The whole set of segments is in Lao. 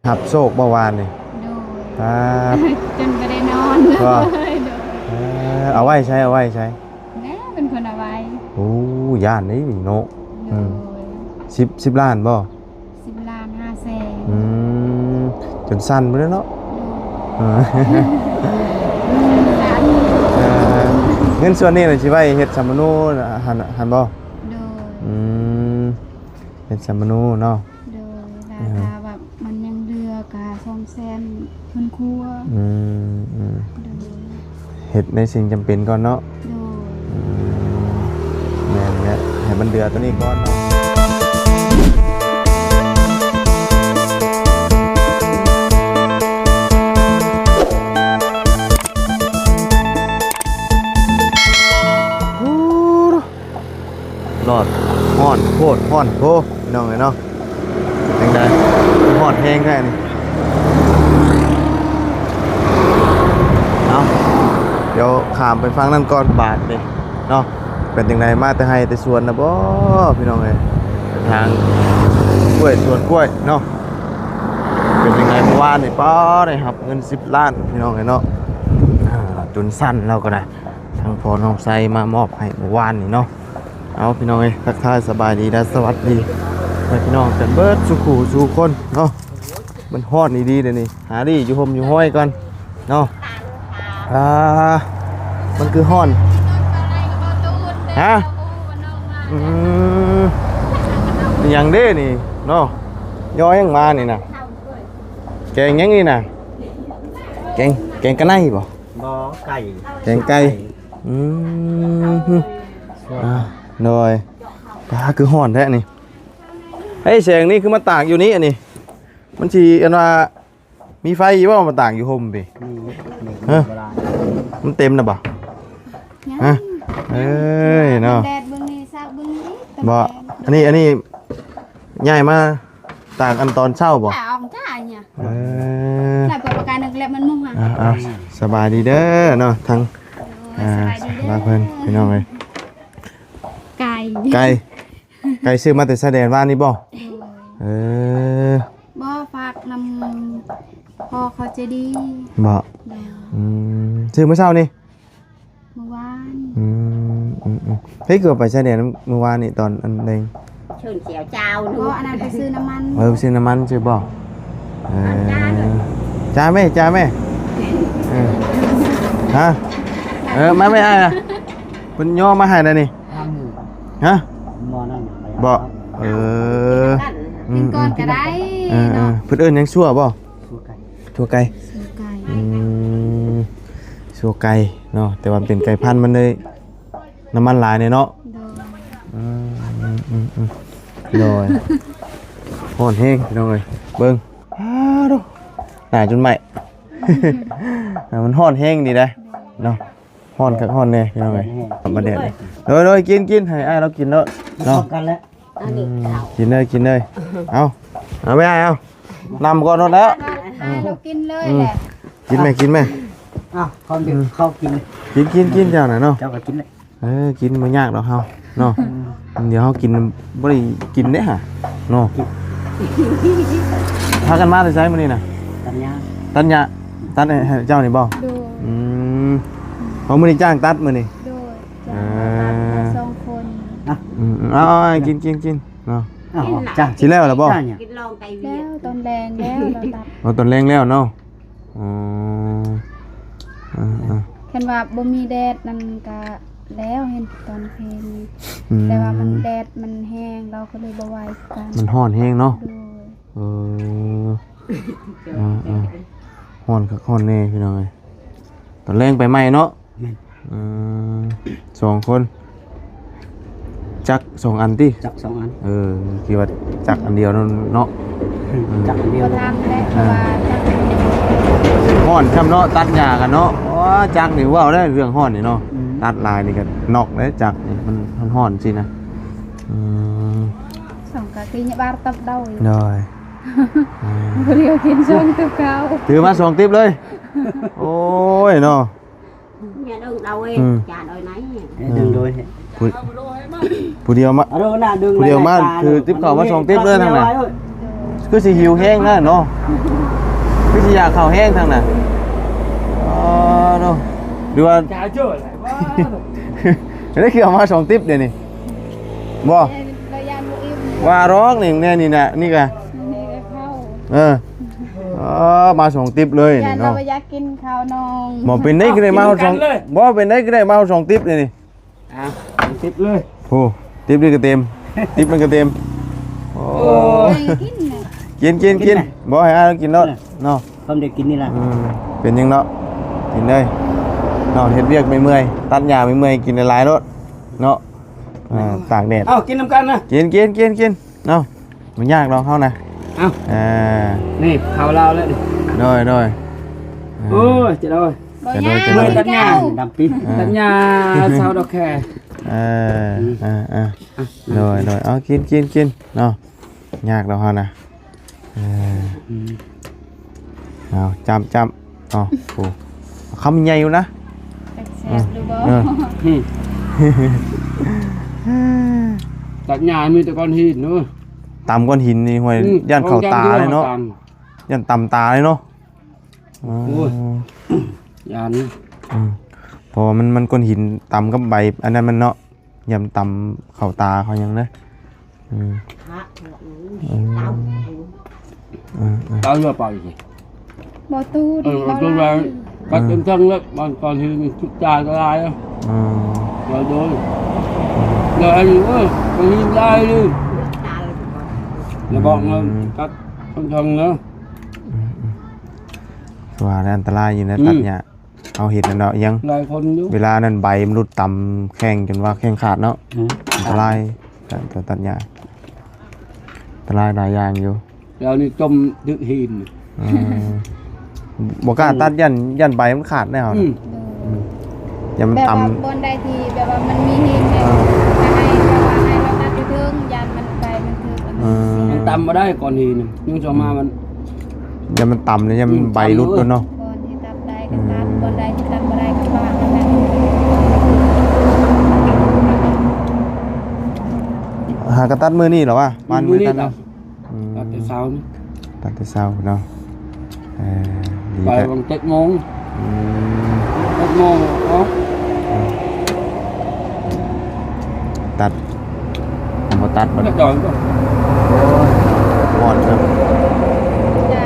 ຮັບໂຊກບໍ່ວານນີ້? ໂດຍ ອ່າ ຈົນບໍ່ໄດ້ນອນເລີຍ ບໍ່? ໂດຍ ເອີ ເອົາໄວ້ໃສ? ເອົາໄວ້ໃສ? ແມ່ເປັນຄົນເອົາໄວ້. ໂອ້ ຢ້ານເດ້ເນາະ. ໂດຍ ອືມ ສິບ ສິບລ້ານບໍ່? ສິບລ້ານຫ້າແສນ. ອືມ ຈົນສັ່ນເບິດແລ້ວເນາະ. ໂດຍ ເອີ ເອີ ເງິນສ່ວນນີ້ລະຊິໄວ້ເຮັດສຳມະໂນຫັ້ນ ຫັ້ນບໍ່? ໂດຍ ອືມ ເຮັດສຳມະໂນເນາະ. ໂດຍ ແລ້ວ ເອີ ຖ້າແບບມັນຍັງເຫຼືອກະສ້ອມແຊມເຮືອນຄົວ. ອືມ ອືມ ໂດຍ ເຮັດໃນສິ່ງຈຳເປັນກ່ອນເນາະ. ໂດຍ ອືມ ແມ່ນແຫຼະ ໃຫ້ມັນເຫຼືອໂຕນີ້ກ່ອນເນາະ. ໂອ້ ລອດ ຮ້ອນໂພດ ຮ້ອນໂພ ພີ່ນ້ອງເອີຍເນາະ. ເປັນຈັ່ງໃດ? ຮ້ອນແຮງແທ້ນີ້. ເອົາ ດຽວຂ້າມໄປຝັ່ງນັ້ນກ່ອນບາດນີ້ເນາະ. ເປັນຈັ່ງໃດ? ມາແຕ່ໄຮ່ແຕ່ສວນນະບໍ່ພີ່ນ້ອງເອີຍ? ທາງກ້ວຍ ສວນກ້ວຍເນາະ. ເປັນຈັ່ງໃດ? ເມື່ອວານນີ້ ປ້າ ໄດ້ຮັບເງິນສິບລ້ານ ພີ່ນ້ອງເອີຍເນາະ. ອ່າ ຈົນສັ່ນ ລາວກໍໄດ້ ທາງພໍ່ນ້ອງໄຊມາມອບໃຫ້ເມື່ອວານນີ້ເນາະ. ເອົາ ພີ່ນ້ອງເອີຍ ທັກທາຍສະບາຍດີ ແລະ ສະຫວັດດີໃຫ້ພີ່ນ້ອງກັນເບິດສູ່ຄູ່ສູ່ຄົນເນາະ. ມັນຮ້ອນອີ່ຫຼີເດນີ້ ຫາລີ້ຢູ່ຮົ່ມຢູ່ຫ້ອຍກ່ອນເນາະ. ອ່າ ມັນຄືຮ້ອນ ຮະ? ອືມ ອີ່ຫຍັງເດນີ້ເນາະ? ຍໍຫຍັງມານີ້ນະ? ແກງຫຍັງນີ້ນະ? ແກງ ແກງກະໄນບໍ່? ບໍ່ ໄກ່ ແກງໄກ່. ອືມ ອ່າ ໂດຍ ປ້າ ຄືຮ້ອນແທ້ນີ້. ເຮີ້ຍ ແສງນີ້ຄືມາຕາກຢູ່ນີ້ ອັນນີ້ມັນຊິ ອັນວ່າມີໄຟຢູ່ບໍ່ ມາຕາກຢູ່ຮົ່ມພີ້? ມີ ມີ ຮະ? ໂບລານ ມັນເຕັມນະບໍ່? ຍັງ ຮະ? ເອີຍເນາະ ແດດເບິ່ງນີ້ ຊາກເບິ່ງນີ້ອີກ ບໍ່ ຕອນແລງ ອັນນີ້ ອັນນີ້ຍ້າຍມາ ຕາກອັນຕອນເຊົ້າບໍ່? ຕາກອອກຈ້າເນຍ ເອີ ແລ້ວເປີດປະການໜຶ່ງແລ້ວມັນມຸງ ອ່າ ອ່າ ສະບາຍດີເດີເນາະ ທັງ ໂດຍ ອ່າ ສະບາຍດີເດີ ລາເພິ່ນ ພີ່ນ້ອງເອີຍ ໄກ່ ໄກ່ ໄກ່ຊື້ມາແຕ່ຊາຍແດນວານນີ້ບໍ່? ໂດຍ ເອີ ບໍ່ ຝາກນຳພໍ່ເຂົາໃຈດີ ບໍ່? ໂດຍ ອືມ ຊື້ມື້ເຊົ້ານີ້? ມື້ວານ ອືມ ອືມ ອືມ ເຮີ້ຍ ຄືໄປຊາຍແດນມື້ວານນີ້ຕອນອັນແລງ ເຊີນສຽວຈາວ ບໍ່ ອັນນັ້ນໄປຊື້ນ້ຳມັນ ເອີ ໄປຊື້ນ້ຳມັນຊື່ບໍ່? ເອີ ຈ່າແມ່ ຈ່າແມ່ ເອີ ຮະ ເອີ ມາແມ່ອ້າຍ ເພິ່ນຍໍມາໃຫ້ແລ້ວນີ້ ຮະ ບໍ່ ເອີ ກິນກ່ອນກໍໄດ້ ເອີ ເນາະ ເພິ່ນເອີ້ນຫຍັງ ຊົ່ວບໍ່? ຊົ່ວໄກ່ ຊົ່ວໄກ່ ອືມ ຊົ່ວໄກ່ເນາະ ແຕ່ວ່າມັນເປັນໄກ່ພັນ ມັນເລີຍນ້ຳມັນຫຼາຍແດ່ເນາະ ໂດຍ ອືມ ອືມ ອືມ ໂດຍ ຮ້ອນແຮງພີ່ນ້ອງເອີຍ ເບິ່ງ ອ້າ ໂທ້ ໜ້າຈົນໄໝ້ ມັນຮ້ອນແຮງດີເດ້ເນາະ ຮ້ອນຄັກຮ້ອນແນ່ພີ່ນ້ອງເອີຍ ທຳມະດາ ໂດຍ ໂດຍ ກິນ ກິນ ໃຫ້ອ້າຍລາວກິນເນາະ ເນາະ ກິນເລີຍ ກິນເລີຍ ເອົາ ເອົາແມ່ອ້າຍ ເອົາ ນຳກ່ອນໂລດແລ້ວ ໃຫ້ລາວກິນເລີຍແຫຼະ ກິນແມ່ ກິນແມ່ ເອົາ ເຂົ້າ ເຂົ້າກິນ ກິນ ກິນ ກິນເຈົ້ານະເນາະ ເຈົ້າກໍກິນເລີຍ ເອີ ກິນບໍ່ຍາກດອກເຮົາເນາະ ດຽວເຮົາກິນ ບໍ່ໄດ້ກິນເດ້ຫາເນາະ ພາກັນມາແຕ່ໃສມື້ນີ້ນະ ຕັດຫຍ້າ ຕັດຫຍ້າ ຕັດໃຫ້ເຈົ້ານີ້ບໍ່? ໂດຍ ອືມ ເພາະມື້ນີ້ຈ້າງຕັດມື້ນີ້ ໂດຍ ຈ້າງຕັດສອງຄົນ ອືມ ເອົາ ເອົາ ກິນ ກິນ ກິນເນາະ ກິນແລ້ວລະບໍ່? ກິນລອງໄກ່ວຽດ ແລ້ວຕອນແລງແລ້ວລະຕັດ ອໍ ຕອນແລງແລ້ວເນາະ ອໍ ເອີ ເອີ ຄັນວ່າບໍ່ມີແດດນັ້ນກະແລ້ວ ເຫັນຕອນເພງ ອືມ ແຕ່ວ່າມັນແດດມັນແຮງ ລາວກໍເລີຍບໍ່ໄຫວຄືກັນ ມັນຮ້ອນແຮງເນາະ ໂດຍ ເອີ ເອີ ເອີ ຮ້ອນຄັກຮ້ອນແນ່ພີ່ນ້ອງເອີຍ ຕອນແລງໄປໃໝ່ເນາະ ແມ່ນ ອືມ ສອງຄົນ ຈັກສອງອັນຕິ? ຈັກສອງອັນ ເອີ ຄິດວ່າຈັກອັນດຽວນັ້ນເນາະ ອືມ ຈັກອັນດຽວ ບໍ່ທັນແຫຼະ ເອີ ເພາະວ່າຈັກອັນດຽວ ຮ້ອນຊ້ຳເນາະ ຕັດຫຍ້າກັນເນາະ ໂອ້ ຈັກນີ້ເວົ້າໄດ້ເລື່ອງຮ້ອນນີ້ເນາະ ອືມ ຕັດຫຼາຍນີ້ກໍນອກເດ້ ຈັກນີ້ມັນ ມັນຮ້ອນຊີ້ນະ ອືມ ສອງກະກິນຍາບາດຕັບເດົາ ໂດຍ ອືມ ບໍ່ໄດ້ກິນສອງຕິບເຂົາ ຖືມາສອງຕິບເລີຍ ໂອ້ຍເນາະ ອືມ ຈານເອົາໄນ ດຶງໂດຍ ຜູ້ ຜູ້ດຽວມາ ເອົາໂດນະ ດຶງ ຜູ້ດຽວມາ ຄືຕິບເຂົ້າມາສອງຕິບເລີຍທາງນັ້ນ ຄືຊິຫິວແຮງນະເນາະ ຄືຊິຢາກເຂົ້າແຮງທາງນັ້ນ. ອໍ ເນາະ ຫຼືວ່າ ຈາເຈີ້ແຫຼະວ່າ ໄດ້ຄືເອົາມາສອງຕິບດຽວນີ້ ບໍ່ ແມ່ນ ລະຢ້ານບໍ່ອີ່ມ ວ່າດອກນີ້ ແນ່ນີ້ນະ ນີ້ກະ ນີ້ກະເຂົ້າ ເອີ ເອີ ມາສອງຕິບເລີຍ ຢ້ານລາວ ເນາະ ບໍ່ຢາກກິນເຂົ້ານ້ອງ ບໍ່ເປັນໄດ້ຄືໄດ້ມາຮອດສອງ ກິນນຳກັນເລີຍ ບໍ່ເປັນໄດ້ຄືໄດ້ມາຮອດສອງຕິບດຽວນີ້. ອ່ະ ຕິບເລີຍ ໂອ້ ຕິບນີ້ກະເຕັມ ຕິບມັນກະເຕັມ ໂອ້ ໂອ້ຍ ກິນນະ ກິນ ກິນ ກິນ ກິນນະ ບໍ່ ໃຫ້ອ້າຍກິນໂລດ ເອີ ເນາະ ຄວາມໄດ້ກິນນີ້ລະ ອືມ ເປັນຫຍັງເນາະ ກິນເລີຍເນາະ ເຮັດວຽກເມື່ອຍໆ ຕັດຫຍ້າເມື່ອຍໆ ກິນຫຼາຍໆໂລດເນາະ ອ່າ ຕາກແດດ ເອົ້າ ກິນນຳກັນນະ ກິນ ກິນ ກິນ ກິນເນາະ ບໍ່ຍາກດອກເຮົານະ ເອົ້າ ເອີ ນີ້ເຂົ້າລາວແລ້ວນີ້ ໂດຍ ໂດຍ ໂອ້ຍ ຈະໄດ້ ບໍ່ຍາກ ຕັດຫຍ້າ ດຳປີ ເອີ ຕັດຫຍ້າຊາວດອກແຄ ເອີ ອືມ ເອີ ເອີ ອ່ະ ໂດຍ ໂດຍ ເອົາ ກິນ ກິນ ກິນເນາະ ຍາກດອກເຮົານະ ເອີ ອືມ ເອົາ ຈ້ຳ ຈ້ຳ ເອົາ ໂອ້ ຄຳໃຫຍ່ຢູ່ນະ ຈັກແຊບຫຼືບໍ່ ເອີ ອືມ ຕັດຫຍ້າມີແຕ່ກ້ອນຫີນເນາະ ຕຳກ້ອນຫີນນີ້ ຫ້ວຍ ອືມ ຢ້ານເຂົ້າຕາເລີຍເນາະ ຢ້ານຕຳຕາເລີຍເນາະ ໂອ້ຍ ຢ້ານ ອືມ ເພາະວ່າມັນ ມັນກ້ອນຫີນຕຳກັບໃບອັນນັ້ນມັນເນາະ ຢ້ານຕຳເຂົ້າຕາເຂົ້າຫຍັງເດ້ ອືມ ອືມ ເອີ ເອີ ເອົາເຫຼືອໄປຊິ ບໍ່ຕູດ ເອີ ບໍ່ ບໍ່ຕູດ ໄດ້ ໄດ້ ຕັດເຕັມທັງເລີຍ ມັນກ້ອນຫີນມັນຈຸກຈາກຫຼາຍ ອືມ ໂດຍ ໂດຍ ແລ້ວອັນນີ້ ເອີ ມັນຫີນຫຼາຍຢູ່ ແລ້ວບອກມັນ ອືມ ຕັດເຕັມທັງເນາະ ອືມ ອືມ ວ່າອັນຕະລາຍຢູ່ນະ ອືມ ຕັດຫຍ້າ ເຮົາເຮັດນັ້ນເນາະ ຍັງຫຼາຍຄົນຢູ່ ເວລານັ້ນໃບມັນຫຼຸດຕຳແຂ້ງຈົນວ່າແຂ້ງຂາດເນາະ ອືມ ອັນຕະລາຍ ການຕັດຫຍ້າ ອັນຕະລາຍຫຼາຍຢ່າງຢູ່ ແລ້ວນີ້ຕົ້ມດຶກຫີນ ອືມ ບໍ່ກ້າຕັດ ຢ້ານ ຢ້ານໃບມັນຂາດແນ່ເຮົາ ອືມ ອືມ ຢ້ານມັນຕຳ ແບບວ່າບ່ອນໃດທີ່ແບບວ່າມັນມີຫີນແບບ ເອີ ໃຫ້ແບບວ່າໃຫ້ເຮົາຕັດຢູ່ເທິງ ຢ້ານມັນ ໃບມັນຖືກ ອືມ ມັນຕຳບໍ່ໄດ້ກ້ອນຫີນ ຍັງຈະມາມັນ ຢ້ານມັນຕຳແລ້ວ ຢ້ານມັນ ອືມ ໃບຫຼຸດ ຕຳເລີຍ ໂດນເນາະ ບ່ອນທີ່ຕັດໄດ້ກໍຕັດ ອືມ ບ່ອນໃດທີ່ຕັດບໍ່ໄດ້ກໍປະມັນແຫຼະ ຫາກໍຕັດມື້ນີ້ແຫຼະວະ ປານມື້ຕັດເນາະ ອືມ ຕັດແຕ່ເຊົ້ານີ້ ຕັດແຕ່ເຊົ້າເນາະ ເອີ ດີ ໄປແທ້ ປະມານເຈັດໂມງ ອືມ ເຈັດໂມງອອກ ຕັດ ບໍ່ຕັດບັດ ຈະຈອຍກໍ ໂອ້ຍ ຮ້ອນເນາະ ຈະ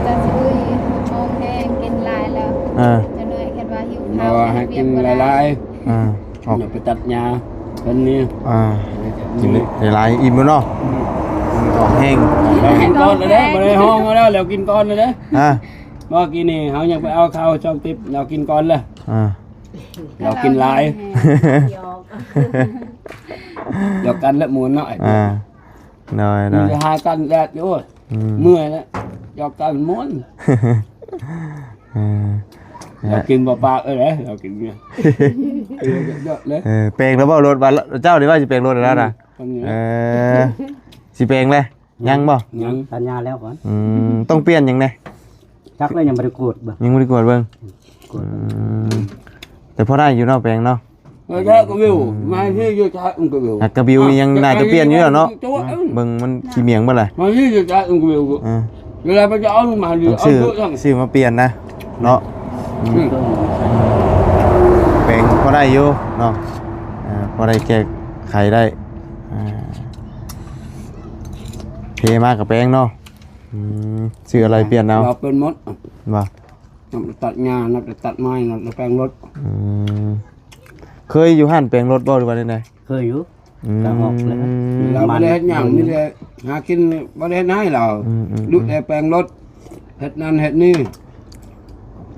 ຈະຊິອຸຍ ຫົກໂມງແຮງ ກິນຫຼາຍແລ້ວ ເອີ ຈັກໜ້ອຍຄິດວ່າຫິວເຂົ້າ ວ່າໃຫ້ກິນຫຼາຍໆ ເອີ ອອກ ຢ່າໄປຕັດຫຍ້າເພິ່ນນີ້ ອ່າ ກິນຫຼາຍໆ ອີ່ມແລ້ວເນາະ ອືມ ອອກແຮງ ກິນກ່ອນແລ້ວເດ້ ບໍ່ໄດ້ຮ້ອງແລ້ວ ແລ້ວກິນກ່ອນແລ້ວເດ້ ອ່າ ເມື່ອກີ້ນີ້ເຮົາຍັງໄປເອົາເຂົ້າຊ່ອງຕິບ ລາວກິນກ່ອນແລ້ວ ອ່າ ລາວກິນຫຼາຍ ຢອກກັນແລ້ວມ່ວນເນາະ ອ່າ ໂດຍໆ ມີແຕ່ຫາກັນແດດຢູ່ ອືມ ເມື່ອຍແລ້ວ ຢອກກັນມ່ວນ ເອີ ຢາກກິນບໍ່ປາກເອີຍ ຢາກກິນເບຍ ເອີ ເອີ ແປງແລ້ວບໍ່ລົດ ວ່າເຈົ້ານີ້ວ່າຊິແປງລົດແລ້ວນະ ອືມ ເອີ ຊິແປງແລ້ວ ຍັງບໍ່ ຍັງ ສັນຍາແລ້ວກ່ອນ ອືມ ຕ້ອງປ່ຽນຫຍັງແດ່ ຈັກແລ້ວ ຍັງບໍ່ໄດ້ກວດເບິ່ງ ຍັງບໍ່ໄດ້ກວດເບິ່ງ ອືມ ແຕ່ພໍໄດ້ຢູ່ເນາະ ແປງເນາະ ເອີ ແລ້ວກໍວິວ ມາທີ່ຢູ່ຊາດມັນກໍວິວ ແລ້ວກໍວິວນີ້ຍັງໜ້າຈະປ່ຽນຢູ່ແລ້ວເນາະ ເບິ່ງມັນຂີ້ໝ້ຽງເບິດແຫຼະ ມາທີ່ຢູ່ຊາດມັນກໍວິວ ເອີ ເວລາໄປຈະເອົາມາດີ ຕ້ອງຊື້ ເອົາຊື້ມາປ່ຽນນະເນາະ ອືມ ອືມ ແປງພໍໄດ້ຢູ່ເນາະ ເອີ ພໍໄດ້ແກ້ໄຂໄດ້ ເອີ ເພມາກໍແປງເນາະ ອືມ ຊື້ອາໄລປ່ຽນເອົາ ເປັນໝົດ ບໍ່ ນັບແຕ່ຕັດຫຍ້າ ນັບແຕ່ຕັດໄມ້ ນັບແຕ່ແປງລົດ ອືມ ເຄີຍຢູ່ຮ້ານແປງລົດບໍ່ ຫຼືວ່າແນວໃດ ເຄີຍຢູ່ ອືມ ກໍອອກແລ້ວ ເວລາບໍ່ໄດ້ເຮັດຫຍັງ ມີແຕ່ຫາກິນ ບໍ່ໄດ້ເຮັດໃຫ້ລາວ ອືມໆໆ ດຸແຕ່ແປງລົດ ເຮັດນັ້ນເຮັດນີ້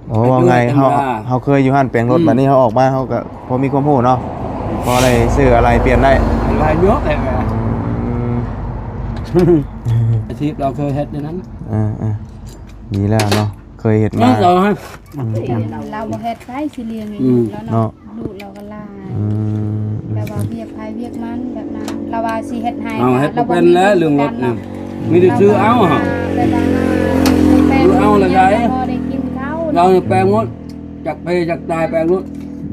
ໂອ້ ເຮັດຢູ່ ວ່າໄງ ເຮົາ ເຮົາເຄີຍຢູ່ຮ້ານແປງລົດ ອືມ ບັດນີ້ເຮົາອອກມາ ເຮົາກໍພໍມີຄວາມຮູ້ເນາະ ພໍໄດ້ຊື້ອາໄລປ່ຽນໄດ້ ອາໄລເຍາະແຫຼະ ອືມ ອາຊີບລາວເຄີຍເຮັດແນວນັ້ນ ເອີໆ ດີແລ້ວເນາະ ເຄີຍເຮັດມາ ລາວບໍ່ເຮັດໃຜຊິລ້ຽງ ອືມ ລູກລາວເນາະ ເນາະ ລູກລາວກໍຫຼາຍ ອືມ ແບບວ່າວຽກໃຜວຽກມັນແບບນັ້ນ ລາວວ່າຊິເຮັດໃຫ້ ເຮົາເຮັດບໍ່ເປັນແລ້ວ ເລື່ອງລົດນີ້ ມີແຕ່ຊື້ເອົາ ແບບວ່າຊື້ເອົາລະໄດ້ ລາວແປງໝົດ ຈັກເພຈັກຕາຍແປງລົດ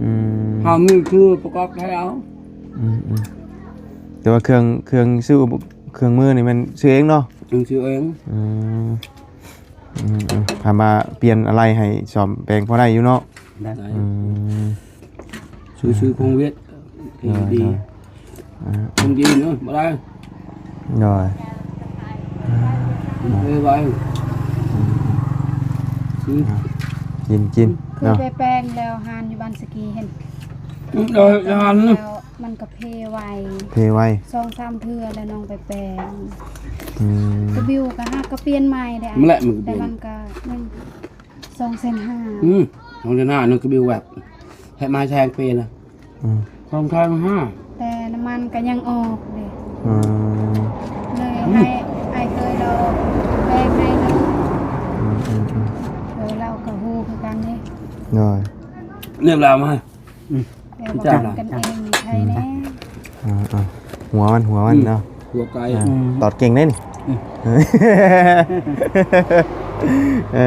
ອືມ ເຮົາມີຊື້ປະກອບໃຫ້ເອົາ ອືມໆ ແຕ່ວ່າເຄື່ອງ ເຄື່ອງຊື້ ເຄື່ອງມືນີ້ແມ່ນຊື້ເອງເນາະ ອືມ ຊື້ເອງ ອືມ ອືມໆ ຖ້າມາປ່ຽນອາໄຫຼ່ໃຫ້ສ້ອມແປງພໍໄດ້ຢູ່ເນາະ. ໄດ້ ອືມ ຊື້ ຊື້ຂອງຫວຽດ ໂດຍ ດີ ໂດຍ ອ່າ ຂອງຈີນເນາະ ບໍ່ໄດ້ ໂດຍ ເອີ ໄວ້ ອືມ ກິນ ກິນ ຄື ເນາະ ໄປແປງແລ້ວ ຮ້ານຢູ່ບ້ານສະກີເຫັນ ອືມ ເອີ ຮ້ານ ແລ້ວມັນກໍເພໄວ ເພໄວ ສອງສາມເທື່ອແລ້ວນ້ອງໄປແປງ ອືມ ກະບິວກະຫາກະປ່ຽນໃໝ່ເດ້ ແລ້ວມັນກະຍັງ ສອງແສນຫ້າ ອືມ ສອງແສນຫ້າ ນັ້ນຄືບິວແວັບ ແຮະ ມາແຊງເປນະ ອືມ ສອງແສນຫ້າ ແຕ່ນ້ຳມັນກໍຍັງອອກເດ້ ອືມ ເລີຍໃຫ້ອ້າຍເຄີຍລາວແປງໃຫ້ເນາະ ອືມໆໆ ເອີ ລາວກໍຮູ້ຄືກັນເດ້ ໂດຍ ເລື່ອງລາວມາ ອືມ ແຕ່ວ່າ ຈ້າ ກັນເອງນີ້ໃຜແນ່ ອ່າໆ ຫົວມັນ ຫົວມັນເນາະ ຫົວໄກ່ ອ່າ ອືມ ຕອດເກັ່ງເດ້ນີ້ ອືມ ເອີ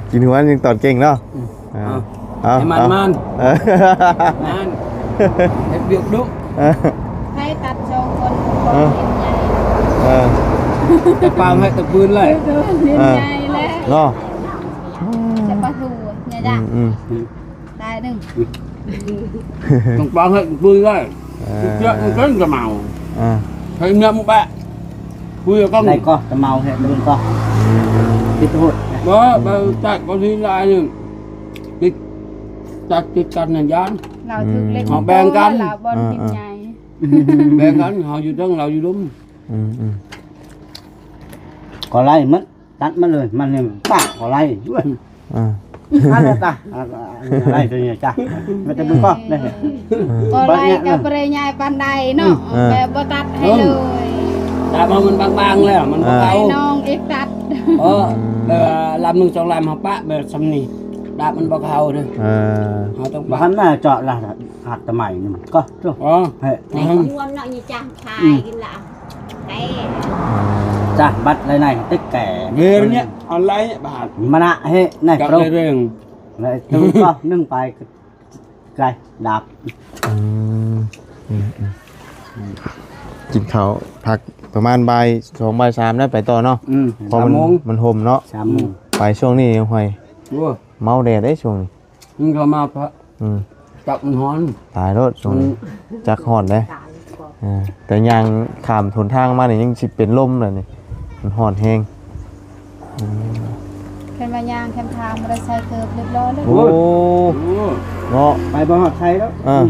ກິນຫົວມັນຍັງຕອດເກັ່ງເນາະ ອືມ ອ່າ ເອົາ ເອົາ ໃຫ້ມັນ ເອົາ ມັນ ເອີ ມັນ ເຮັດວຽກດຸ ເອີ ໃຜຕັດສອງຄົນ ເອີ ເອີ ຕະປາງໃຫ້ຕະປືນເລີຍ ເອີ ໃຫຍ່ແລ້ວເນາະ ຈະປະທູ ຍາຢາ ອືມໆ ຕາຍໜຶ່ງ ຕ້ອງປາງໃຫ້ປືນໄດ້ ເອີ ເຈາະມັນເປັນກະເມົາ ເອີ ໃຫ້ເງືອກມັນແປະ ຄຸຍກັນ ໄດ້ກໍກະເມົາໃຫ້ເບິ່ງກໍ ອືມ ຕິດໂທດ ບໍ່ ໄປແຕະກໍຊິຫຼາຍໜຶ່ງ ຕິດ ຕັດຕິດກັນນັ້ນຢ້ານ ລາວຖືກເຫຼັກ ອືມ ເຮົາແບ່ງກັນ ລາວບ່ອນ ເອີ ເປັນໃຫຍ່ ເອີ ແບ່ງກັນ ເຮົາຢູ່ເທິງ ລາວຢູ່ລຸ່ມ ອືມໆ ກໍໄລ່ໝົດ ຕັດມາເລີຍ ມັນນີ້ປາກກໍໄລ່ເວີຍ ອ່າ ອັນນັ້ນຕາ ໄລ່ຕົວນີ້ຈ້ະ ມັນຈະບໍ່ກໍໄດ້ ກໍໄລ່ກໍບໍ່ໄດ້ໃຫຍ່ປານໃດເນາະ ເອີ ແບບບໍ່ຕັດໃຫ້ເລີຍ ຕັດມາມັນບາງໆແລ້ວ ມັນບໍ່ເຂົ້າ ໃຫ້ນ້ອງອີກຕັດ ເອີ ແບບວ່າລຳໜຶ່ງສອງລຳເຮົາປະແບບຊ່ຳນີ້ ດາບມັນບໍ່ເຂົ້າເດີ ເອີ ເຮົາຕ້ອງປະ ບໍ່ທັນນາເຈາະລະ ຫາກຕະໄໝນີ້ກໍ ອໍ ໃຫ້ ໃຫ້ຄວມເນາະ ນີ້ຈ້າ ຂາຍກິນລະ ແຕ່ ຈ້າ ບັດໄລໃນຕິກແກ່ ເວລາເນີ້ຍ ອອນໄລນ໌ບາດ ມະນະເຮ ໃນໂປຣ ເລື່ອງ ແລະ ຕຶງກໍໜຶ່ງໄປ ໄກ ດາບ ອືມ ອືມໆ ກິນເຂົ້າ ພັກປະມານບ່າຍສອງ ບ່າຍສາມ ແລ້ວໄປຕໍ່ເນາະ ອືມ ເພາະມັນ ສາມໂມງ ມັນຫົ່ມເນາະ ສາມໂມງ ໄປຊ່ວງນີ້ຍັງຫ້ວຍ ໂອ້ ເມົາແດ່ເດ້ຊ່ວງນີ້ ມັນເຂົ້າມາພະ ອືມ ຈັກມັນຮ້ອນ ຕາຍໂລດຊ່ວງນີ້ ອືມ ຈັກຮ້ອນເດ້ ເອີ ແຕ່ຍ່າງຂ້າມຫົນທາງມານີ້ຍັງຊິເປັນລົມແລ້ວນີ້ ມັນຮ້ອນແຮງ ອືມ ຄັນວ່າຍ່າງແຄມທາງບໍ່ໄດ້ໃສ່ເກີບລຽບຮ້ອຍເລີຍ ໂອ້ ໂອ້ ເນາະ ໄປບໍ່ຮອດໄສແລ້ວ ເອີ ອືມ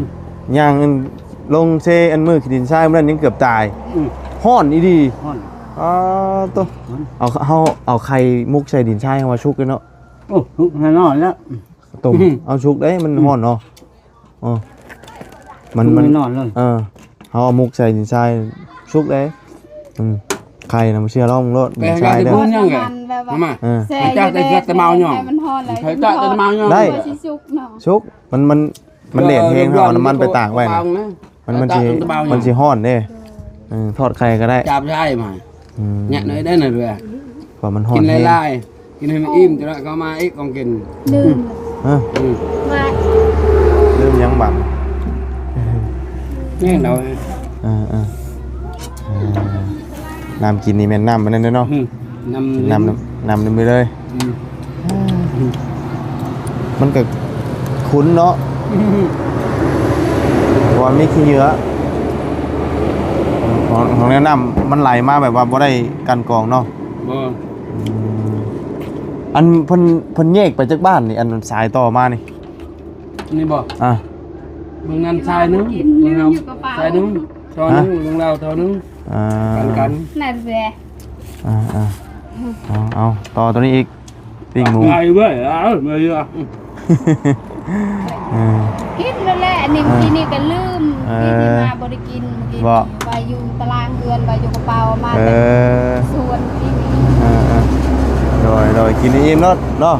ຍ່າງອັນລົງເຊອັນມື້ຂີ້ດິນຊາຍມື້ນັ້ນຍັງເກືອບຕາຍ ອືມ ຮ້ອນອີ່ຫຼີ ຮ້ອນ ອໍ ໂຕ ຮ້ອນ ເອົາ ເຮົາເອົາໄຂ່ມຸກໃສ່ດິນຊາຍ ເຮົາວ່າສຸກເດ້ເນາະ ໂອ້ ສຸກແນ່ນອນແລ້ວ ຕົ້ມ ອືມ ເອົາສຸກເດ້ ມັນ ອືມ ຮ້ອນເນາະ ອໍ ມັນ ມັນ ແນ່ນອນເລີຍ ເອີ ເຮົາເອົາໝົກໃສ່ດິນຊາຍ ສຸກເດ້ ອືມ ໄຂ່ນະ ບໍ່ເຊື່ອລອງເບິ່ງໂລດ ໄປຫາ ດິນຊາຍເດີ ແຕ່ມັນແບບວ່າ ມາ ເອີ ແຊ່ຢູ່ແດດ ໃຫ້ເຈົ້າແຕ່ເມາເນາະ ໃຫ້ມັນຮ້ອນແລ້ວ ໃຫ້ເຈົ້າແຕ່ເມາເນາະ ໄດ້ ມັນຊິສຸກເນາະ ສຸກ ມັນ ມັນ ມັນແດດແຮງ ເອີ ເຮົາເອົານ້ຳມັນໄປຕາກໄວ້ນະ ມັນ ມັນຊິ ມັນຊິຮ້ອນເດ້ ເອີ ທອດໄຂ່ກໍໄດ້ ຈັບໄດ້ມາ ອືມ ແຍະໜ້ອຍໄດ້ນະເດ້ ເພາະມັນຮ້ອນແຮງ ກິນຫຼາຍໆ ກິນໃຫ້ມັນອີ່ມ ຈະໄດ້ເຂົ້າມາອີກຂອງກິນ ລືມ ຮະ ອືມ ວ່າ ລືມຫຍັງບັດ ແມ່ນເອົາ ເອີໆ ນ້ຳກິນນີ້ແມ່ນນ້ຳອັນນັ້ນເດ້ເນາະ ອືມ ນ້ຳ ນ້ຳ ນ້ຳນີ້ເລີຍ ອືມ ມັນກໍຂຸ້ນເນາະ ເພາະວ່າມີຂີ້ເຫຍື້ອ ຂອງ ຂອງແນວນ້ຳມັນໄຫຼມາແບບວ່າບໍ່ໄດ້ກັ່ນກອງເນາະ ບໍ່ ອືມ ອັນເພິ່ນ ເພິ່ນແຍກໄປຈັກບ້ານນີ້ ອັນສາຍຕໍ່ມານີ້ ນີ້ບໍ່ ອ່າ ເບິ່ງນັ້ນສາຍໜຶ່ງ ເບິ່ງນັ້ນສາຍໜຶ່ງ ທໍ່ໜຶ່ງ ຮະ ເບິ່ງລາວທໍ່ໜຶ່ງ ອ່າ ກັນກັນ ນັ້ນແຫຼະ ອ່າໆ ເອົາ ເອົາ ຕໍ່ຕົວນີ້ອີກ ປີ້ງໝູ ໄປເວີຍ ເອົາ ມາຢູ່ ເອີ ກິນແລ້ວແຫຼະ ອັນນີ້ ເອີ ມື້ກີ້ນີ້ກໍລືມ ເອີ ກິນນີ້ມາບໍ່ໄດ້ກິນ ມື້ກີ້ນີ້ ວ່າຢູ່ຕາລາງເຮືອນ ວ່າຢູ່ກະເປົາ ມາແຕ່ ເອີ ສວນກິນ ເອີໆ ໂດຍ ໂດຍ ກິນໃຫ້ອີ່ມໂລດເນາະ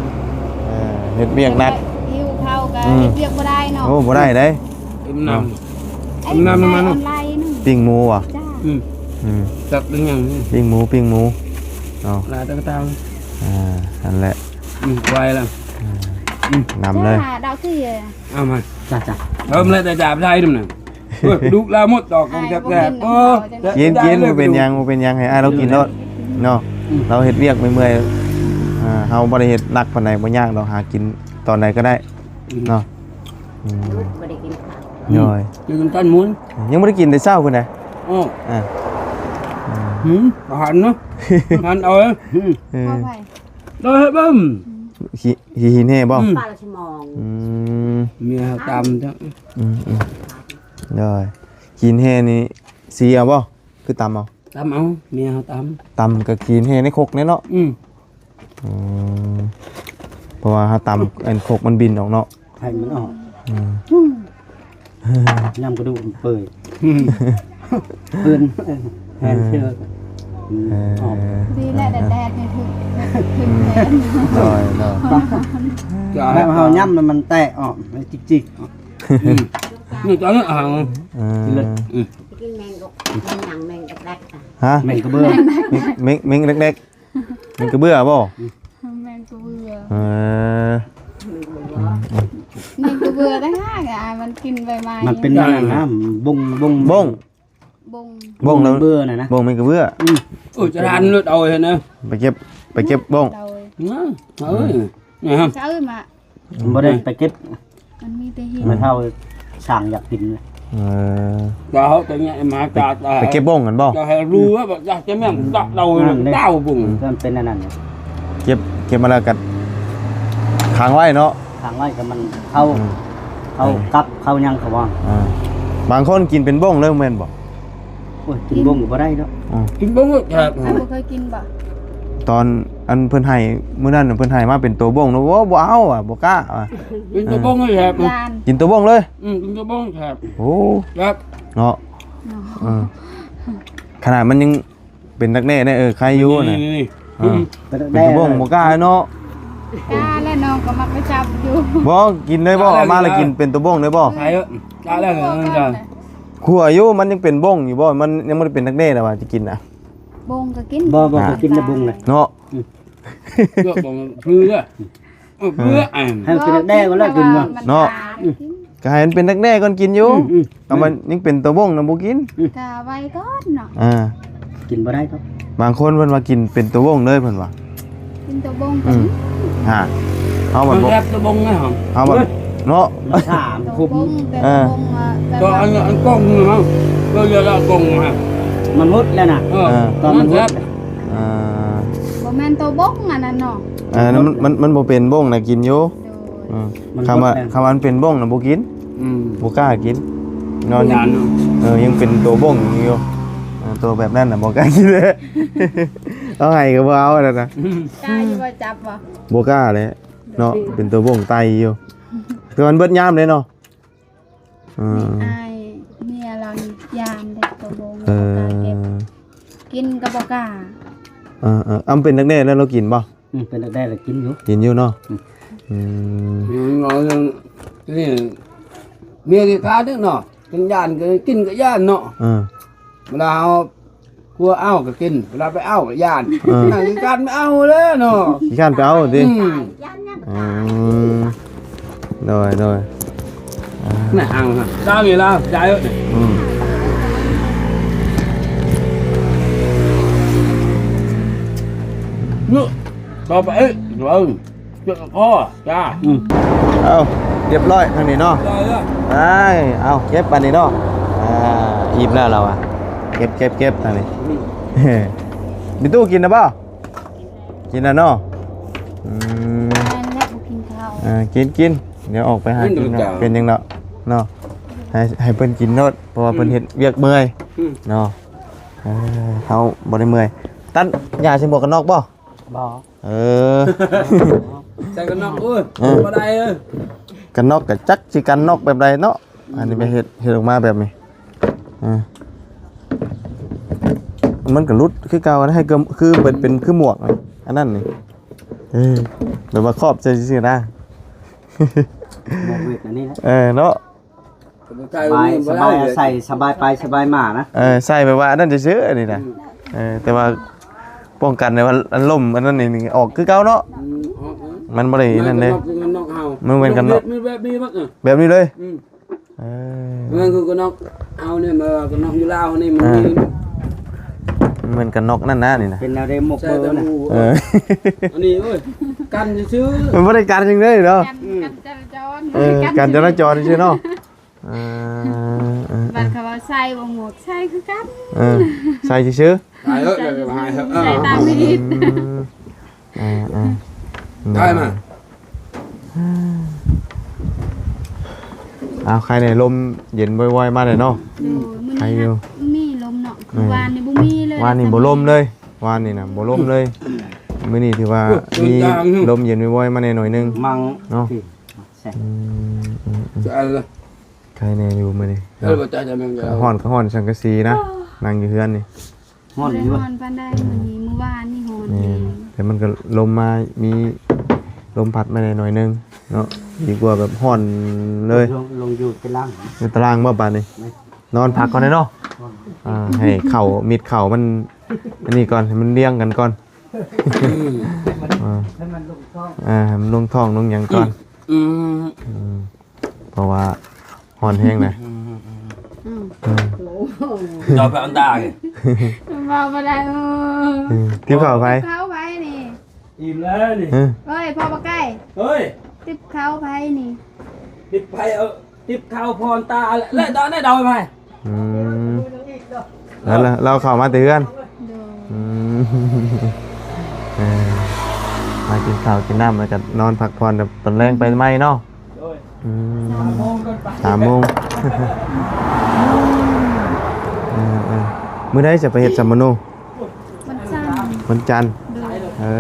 ເອີ ເຮັດວຽກໜັກ ຫິວເຂົ້າກໍ ອືມ ເຮັດວຽກບໍ່ໄດ້ເນາະ ໂອ້ ບໍ່ໄດ້ເດ້ ເອີ ນ້ຳ ເອີ ນ້ຳ ນ້ຳ ນ້ຳ ປີ້ງໝູຫວາ ຈ້າ ອືມ ອືມ ຈັກເປັນຫຍັງ ປີ້ງໝູ ປີ້ງໝູເນາະ ຫຼາຍຕະກະຕາ ອ່າ ນັ້ນແຫຼະ ອືມ ໄວລະ ອ່າ ອືມ ນຳເລີຍ ດາວຊິ ເອົາມາ ຈ້າ ຈ້າ ເອີ ມັນແລ້ວແຕ່ຈາບໃຊ້ນຳນະ ເອີ ດູກລາວໝົດດອກຂອງແຊບໆ ເອີ ກິນ ກິນ ບໍ່ເປັນຫຍັງ ບໍ່ເປັນຫຍັງ ໃຫ້ອ້າຍລາວກິນໂລດເນາະ ອືມ ລາວເຮັດວຽກເມື່ອຍໆ ເອີ ອ່າ ເຮົາບໍ່ໄດ້ເຮັດໜັກປານໃດ ບໍ່ຍາກດອກ ຫາກິນຕອນໃດກໍໄດ້ ອືມ ເນາະ. ອືມ ບໍ່ໄດ້ກິນຂ້າວ ໂດຍ ກິນກັນໝູນ ຍັງບໍ່ໄດ້ກິນແຕ່ເຊົ້າພຸ້ນນະ. ໂອ້ ອ່າ ອືມ ອືມ ອາຫານເນາະ ອາຫານເອົາ ອືມ ເອີ ເອົາໄປ ໄດ້ເບິ່ງ ຂີ້ ຂີ້ຫີນແຮ່ບໍ່? ອືມ ປາລະສະໝອງ ອືມ ເມຍເຮົາຕຳເຈົ້າ ອືມໆ ໂດຍ ຂີ້ຫີນແຮ່ນີ້ ສີເອົາບໍ່? ຄືຕຳເອົາ ຕຳເອົາ ເມຍເຮົາຕຳ ຕຳກັບຂີ້ຫີນແຮ່ໃນຄົກແນ່ເນາະ. ອືມ ອືມ ເພາະວ່າເຮົາຕຳ ອັນ ຄົກມັນບິນອອກເນາະ ໃຫ້ມັນອອກ ອືມ ຍຳກະດູກມັນເປີຍ ອືມ ເພິ່ນ ເອີ ແທນເທື່ອ ເອີ ອອກ ດີແຫຼະ ແດດໆນີ້ຖືກ ຖືກແດດ ໂດຍໆ ແລ້ວເຮົາຍຳແລ້ວມັນແຕກອອກ ຈິກໆ ອືມ ນີ້ຕອນນີ້ອ່າງ ເອີ ເລີດ ອືມ ກິນແມງກະ ແມງຫຍັງ ແມງແດກໆ ຮະ ແມງກະເບື້ອ ແມງ ແມງ ແມງແດກໆ ແມ່ນກະເບືອບໍ່? ແມ່ນກະເບືອ ເອີ ແມ່ນກະເບືອຕ່າງຫາກ ອາ ມັນກິນໃບໄມ້ ມັນເປັນອັນນັ້ນນະ ບົງ ບົງ ບົງ ບົງ ບົງແລ້ວ ເບືອນະນະ ບົງແມ່ນກະເບືອ ອືມ ໂອ້ຍ ຈະທານເລີດເອົາຫັ້ນນະ ໄປເກັບ ໄປເກັບບົງ ໂດຍ ນະ ເອີຍ ອືມ ນີ້ຮະ ເຈົ້າມາ ບໍ່ໄດ້ໄປເກັບ ມັນມີແຕ່ຫີນ ແມ່ເຖົ້າຊ່າງຢາກກິນ ເອີ ຈະເຮົາຈະແຍະມາຈາກ ໄປເກັບບົງຫັ້ນບໍ່? ຈະໃຫ້ຮູ້ວ່າຈະແມ່ນດາວ ດາວບຸງ ມັນເປັນອັນນັ້ນ ເກັບ ເກັບມາແລ້ວກໍຂັງໄວ້ເນາະ ຂັງໄວ້ກໍມັນເຂົ້າ ອືມ ເຂົ້າ ເອີ ກັບ ເຂົ້າຫຍັງກໍວ່າ ອ່າ ບາງຄົນກິນເປັນບົງເລີຍແມ່ນບໍ່? ໂອ້ຍ ກິນບົງກໍບໍ່ໄດ້ເນາະ ອືມ ກິນບົງກໍແຊບ ອ້າຍບໍ່ເຄີຍກິນບໍ່? ຕອນອັນເພິ່ນໃຫ້ ມື້ນັ້ນເພິ່ນໃຫ້ມາເປັນໂຕບົງເນາະ ໂອ້ ບໍ່ເອົາວ່າ ບໍ່ກ້າວ່າ ກິນແຕ່ບົງນີ້ແຊບ ຢ້ານ ກິນແຕ່ບົງເລີຍ ອືມ ກິນແຕ່ບົງແຊບ ໂອ້ ແຊບເນາະ ເນາະ ເອີ ຂະໜາດມັນຍັງເປັນດັກແດ້ໄດ້ ເອີ ໄຄຢູ່ນະ ນີ້ໆ ເອີ ເປັນດັກແດ້ ກິນແຕ່ບົງບໍ່ກ້າເນາະ ກ້າແລ້ວ ນ້ອງກໍມັກໄປຈັບຢູ່ ບໍ່ ກິນໄດ້ບໍ່? ເອົາມາແລ້ວກິນເປັນໂຕບົງໄດ້ບໍ່? ໄດ້ແລ້ວ ກ້າແລ້ວ ຂົ້ວຢູ່ ມັນຍັງເປັນບົງຢູ່ບໍ່? ມັນຍັງບໍ່ໄດ້ເປັນດັກແດ້ນະວ່າຈະກິນນະ ບົງກໍກິນ ບໍ່ ບໍ່ ອ່າ ກໍກິນແຕ່ບົງເລີຍເນາະ ອືມ ເລືອກບໍ່ ຄືເດີ ເອີ ເພື່ອອັນ ໃຫ້ເປັນແດງກໍແລ້ວກິນເນາະ ເນາະ ກໍໃຫ້ມັນເປັນແດງໆກ່ອນກິນຢູ່ ອືມໆ ຖ້າມັນຍັງເປັນຕົວບົ້ງນະບໍ່ກິນ ກໍໄວ້ກ່ອນເນາະ ອ່າ ກິນບໍ່ໄດ້ກໍ ບາງຄົນເພິ່ນວ່າກິນເປັນຕົວບົ້ງເລີຍເພິ່ນວ່າ ກິນຕົວບົ້ງ ອືມ ຮະ ເຮົາມັນບໍ່ ແຊບຕົວບົ້ງນະ ເຮົາມັນ ເນາະ ມັນຊາ ມັນຂົມ ຕົວບົ້ງ ແຕ່ ເອີ ຕົວບົ້ງວ່າ ຕົວອັນ ອັນກົງນະ ຕົວເຍອະລະກົງນະ ມັນໝົດແລ້ວນະ ເອີ ເອີ ຕົວມັນໝົດ ມັນແຊບ ອ່າ ບໍ່ແມ່ນຕົວບົ້ງອັນນັ້ນເນາະ ເອີ ມັນ ມັນ ມັນບໍ່ເປັນບົ້ງນະກິນຢູ່ ໂດຍ ອືມ ມັນ ຄຳວ່າ ໝົດແລ້ວ ຄຳວ່າມັນເປັນບົ້ງນະບໍ່ກິນ ອືມ ບໍ່ກ້າກິນ ນອນ ຢ້ານເນາະ ເອີ ຍັງເປັນຕົວບົ້ງຢູ່ ເອີ ຕົວແບບນັ້ນນະບໍ່ກ້າກິນເລີຍ ເອົາໃຫ້ກໍບໍ່ເອົາແລ້ວນະ ກ້າຢູ່ບໍ່ຈັບບໍ່ ບໍ່ກ້າແຫຼະເນາະ ໂດຍ ເປັນຕົວບົ້ງໄຕຢູ່ ແຕ່ມັນເບິດຍາມເດ້ເນາະ ອືມ ອ້າຍເມຍລາວນີ້ຢ້ານເດ້ຕົວບົ້ງ ເອີ ບໍ່ກ້າເກັບ ກິນກໍບໍ່ກ້າ ເອີໆ ອຳເປັນແດ່ໆແລ້ວລາວກິນບໍ່? ອືມ ເປັນແດ່ໆລາວກິນຢູ່ ກິນຢູ່ເນາະ ອືມ ອືມ ເລື່ອງນີ້ ເມຍທີ່ການເນາະ ເປັນຢ້ານກໍກິນກໍຢ້ານເນາະ ເອີ ເວລາເຮົາ ຜົວເອົາກໍກິນ ເວລາໄປເອົາກໍຢ້ານ ເອີ ນັ້ນຄືກັນ ໄປເອົາແລ້ວເນາະ ຂີ້ຄ້ານໄປເອົາຕິ ອືມ ອືມ ໂດຍ ໂດຍ ອ່າ ແມ່ເອົານະ ດາວນີ້ລາວ ຢາຍເອີຍ ອືມ ເນາະ ຕໍ່ໄປເອີຍ ເອີ ເຈັບຄໍ ຈ້າ ອືມ ເອົາ ຮຽບຮ້ອຍທາງນີ້ເນາະ ໄປ ເອົາ ເກັບບາດນີ້ເນາະ ອ່າ ອີ່ມແລ້ວລາວວ່າ ເກັບ ເກັບ ເກັບທາງນີ້ ອືມ ມີຕູ້ກິນນະບໍ່? ກິນແລ້ວເນາະ ອືມ ແມ່ນແຫຼະ ບໍ່ກິນເຂົ້າ ເອີ ກິນ ກິນ ດຽວອອກໄປຫາກິນເນາະ ເປັນຫຍັງດອກເນາະ ໃຫ້ ໃຫ້ເພິ່ນກິນໂລດ ເພາະວ່າເພິ່ນເຮັດວຽກເມື່ອຍ ອືມ ເນາະ ເອີ ເຮົາບໍ່ໄດ້ເມື່ອຍ ຕັດຫຍ້າໃສ່ໝວກກັນນັອກບໍ່? ບໍ່ ເອີ ໃສ່ກັນນັອກ ໂອ້ຍ ເອີ ບໍ່ໄດ້ເອີຍ ກັນນັອກກໍຈັກຊິກັນນັອກແບບໃດເນາະ ອັນນີ້ໄປເຮັດ ເຮັດອອກມາແບບນີ້ ອ່າ ມັນກໍຫຼຸດຄືເກົ່ານະ ໃຫ້ຄື ຄືເປັນ ເປັນຄືໝວກ ອັນນັ້ນນີ້ ເອີ ແບບວ່າຄອບໃສ່ຊື່ໆນະ ໝວກເວັດອັນນີ້ນະ ເອີ ເນາະ ສະບາຍ ສະບາຍ ໃສ່ສະບາຍໄປສະບາຍມານະ ເອີ ໃສ່ແບບວ່າອັນນັ້ນຊື່ໆ ອັນນີ້ນະ ອືມ ເອີ ແຕ່ວ່າປ້ອງກັນໄວ້ວ່າອັນລົມອັນນັ້ນນີ້ອອກຄືເກົ່າເນາະ ອືມ ອອກ ມັນບໍ່ໄດ້ນັ້ນເດ້ ມັນແມ່ນກັນເນາະ ມັນແບບນີ້ເບິດ ແບບນີ້ເລີຍ ອືມ ເອີ ມັນຄືກັນນັອກເຮົານີ້ ມາກັນນັອກຢູ່ລາວນີ້ມັນ ເອີ ມີ ມັນກັນນັອກນັ້ນນະນີ້ນະ ເປັນແນວໃດໝວກເບີນະ ເອີ ອັນນີ້ເອີຍ ກັນຊື່ໆ ມັນບໍ່ໄດ້ກັນຫຍັງເລີຍເນາະ ກັນ ອືມ ກັນຈະລາຈອນ ເອີ ກັນ ກັນຈະລາຈອນຊື່ເນາະ ເອີ ເອີ ເອີ ບັດເຂົາວ່າໃສ່ບໍ່ໝວກ ໃສ່ຄືກັນ ເອີ ໃສ່ຊື່ໆ ໃສ່ເອີ ໃສ່ຕາມມີດ ອືມ ເອີ ເອີ ໄດ້ມາ ເອົາ ໃຄແດ່ ລົມເຢັນວອຍໆ ມາແດ່ເນາະ ໂດຍ ມື້ນີ້ ໃຄຢູ່ ມີລົມເນາະ ເອີ ວານນີ້ບໍ່ມີເລີຍ ວານນີ້ບໍ່ລົມເລີຍ ວານນີ້ນະບໍ່ລົມເລີຍ ມື້ນີ້ຖືວ່າ ໂອ້ຍ ມີລົມເຢັນວອຍໆ ມາແດ່ໜ້ອຍໜຶ່ງ ມັງເນາະ ອືມ ອືມ ອືມ ໃຄແດ່ຢູ່ມື້ນີ້ ເອີ ເນາະ ບໍ່ຈັກຈະແມ່ນ ກໍຮ້ອນ ກໍຮ້ອນສັງກະສີນະ ນັ່ງຢູ່ເຮືອນນີ້ ຮ້ອນຢູ່ ບໍ່ໄດ້ຮ້ອນປານໃດມື້ນີ້ ມື້ວານນີ້ຮ້ອນ ແມ່ນ ແຮງ ແຕ່ມັນກໍລົມມາ ມີລົມພັດມາແດ່ໜ້ອຍໜຶ່ງເນາະ ດີກວ່າແບບຮ້ອນເລີຍ ລົງ ລົງຢູ່ຕາລາງ ຢູ່ຕາລາງບໍ່ບາດນີ້ ແມ່ນ ນອນພັກກ່ອນເນາະ ອ່າ ໃຫ້ເຂົ້າ ມິດເຂົ້າມັນ ອັນນີ້ກ່ອນ ໃຫ້ມັນລຽງກັນກ່ອນ ອືມ ອ່າ ໃຫ້ມັນລົງທ້ອງ ອ່າ ໃຫ້ມັນລົງທ້ອງລົງຫຍັງກ່ອນ ອືມ ອືມ ເພາະວ່າຮ້ອນແຮງນະ ອືມ ອືມ ອືມ ຈອບໄປອັນຕາຍ ເວົ້າບໍ່ໄດ້ ເອີ ເອີ ຕິບເຂົ້າໃຜ ຕິບເຂົ້າໃຜນີ້ ອີ່ມແລ້ວນີ້ ເອີ ເອີຍ ພໍ່ບັກໄກ່ ເອີຍ ຕິບເຂົ້າໃຜນີ້ ຕິບໃຜ ເອີ ຕິບເຂົ້າພອນຕາ ແລະ ແລະ ຕອນໄດ້ເດົາໃຜ ອືມ ແລ້ວ ແລ້ວເຂົ້າມາແຕ່ເຮືອນ ໂດຍ ອືມ ເອີ ມາກິນເຂົ້າກິນນ້ຳ ແລ້ວກໍນອນພັກຜ່ອນ ຕອນແລງໄປໃໝ່ເນາະ ໂດຍ ອືມ ສາມໂມງ ເອີ ເອີ ມື້ໃດຈະໄປເຮັດສຳມະໂນ? ວັນຈັນ ວັນຈັນ ໂດຍ ເອີ